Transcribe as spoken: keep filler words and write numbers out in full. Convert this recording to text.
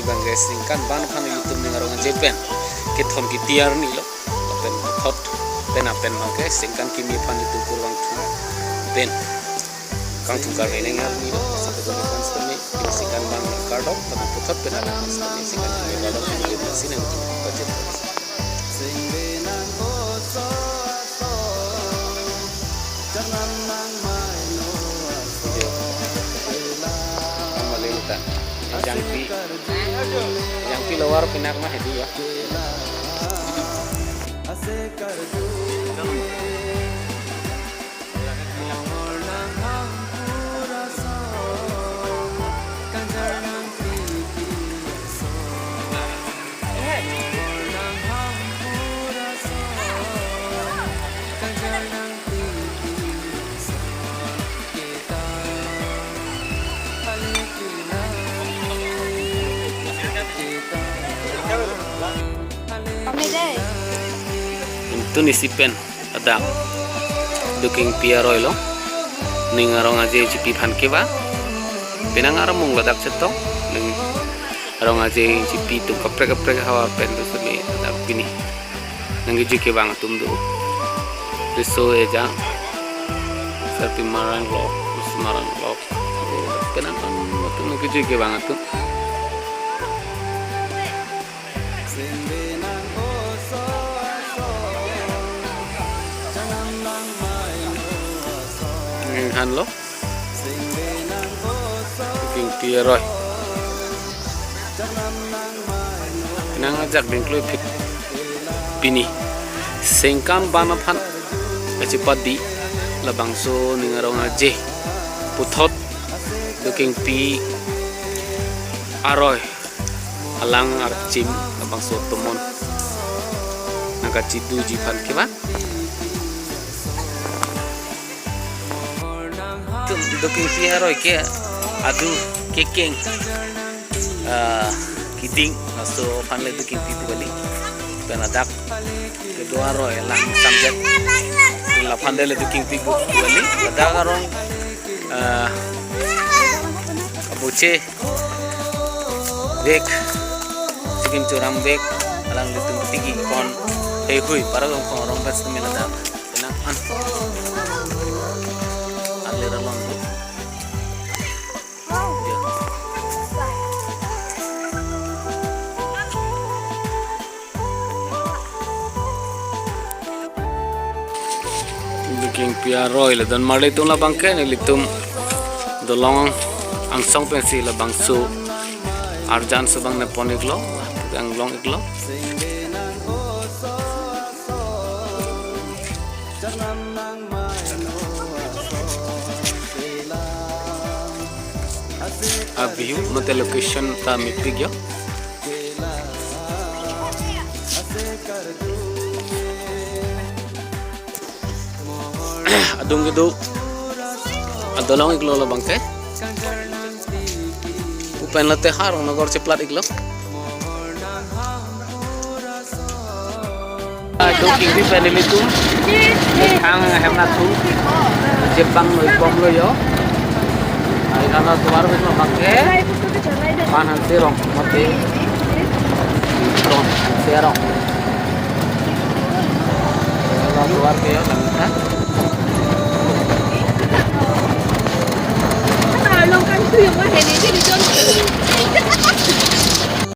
Bangke singkan ban aphan ilitum ning arong aje pen kethom kiti arni lo. Lapen puthot pen apen bangke singkan kimi aphan ilitum kurvangthu pen kangthum karni ning arni lo. Sampai tu kan sitame singkan ban kardom, tapi puthot pen apen sitame singkan kimi kardom, sitame sitame budget. Video. Ang mali ta. Jangpi. Jangpi lower pinak mah hedi ya. Kami deh. Intun isi pen ladak Dukingpi aroi lo. Ning arong aje chipi aphan kevang. Penang armung ladak chetong. Ning arong aje chipi atum kaprek kaprek havar pen tu sitame ladak pini nangkejui kevang atum do. Riso ejang. Sarpi Marang Lok, Marang Lok. Penang an atum nangkejui kevang atum. Nanghan lo. Dukingpi aroi. Nang ajak dingklui phit pini. Singkan ban aphan kachepadi labangso ning arong aje puthot Dukingpi aroi alang archim labangso atomon nangkachiduji aphan kevang. Tum Dukingpi aroi ke adu kekeng, ah, keding, laso aphan le Dukingpi pu kali. Pen ladak kedo aroi alang samjat. Laphan le Dukingpi pu kali. Ladak arong, ah, kabuche vek, sikim churam vek, alanglitum ketiki pon heihui, para long kong rong bas kami ladak. Penang an. Arle ralon tu. Ya. Dukingpi aroi le don marli atum labangke nelitum dolong angsong pensi labangso arjan subang nepon iklo, anglong iklo. A view mate location ta mepik jo. Adung kedo adolong iklo labangke. Pen late Harong Nogor cheplat iklo. Dukingpi pen nelitum methang hem nathu. Jepang noi bom lo jo. Ai kana tuar pen labangke. Pan Hanse Rong mate. Rong, Hanse Rong. Lo tuar ke yo, langtha. Along kan tu yang mana ni, jadi jom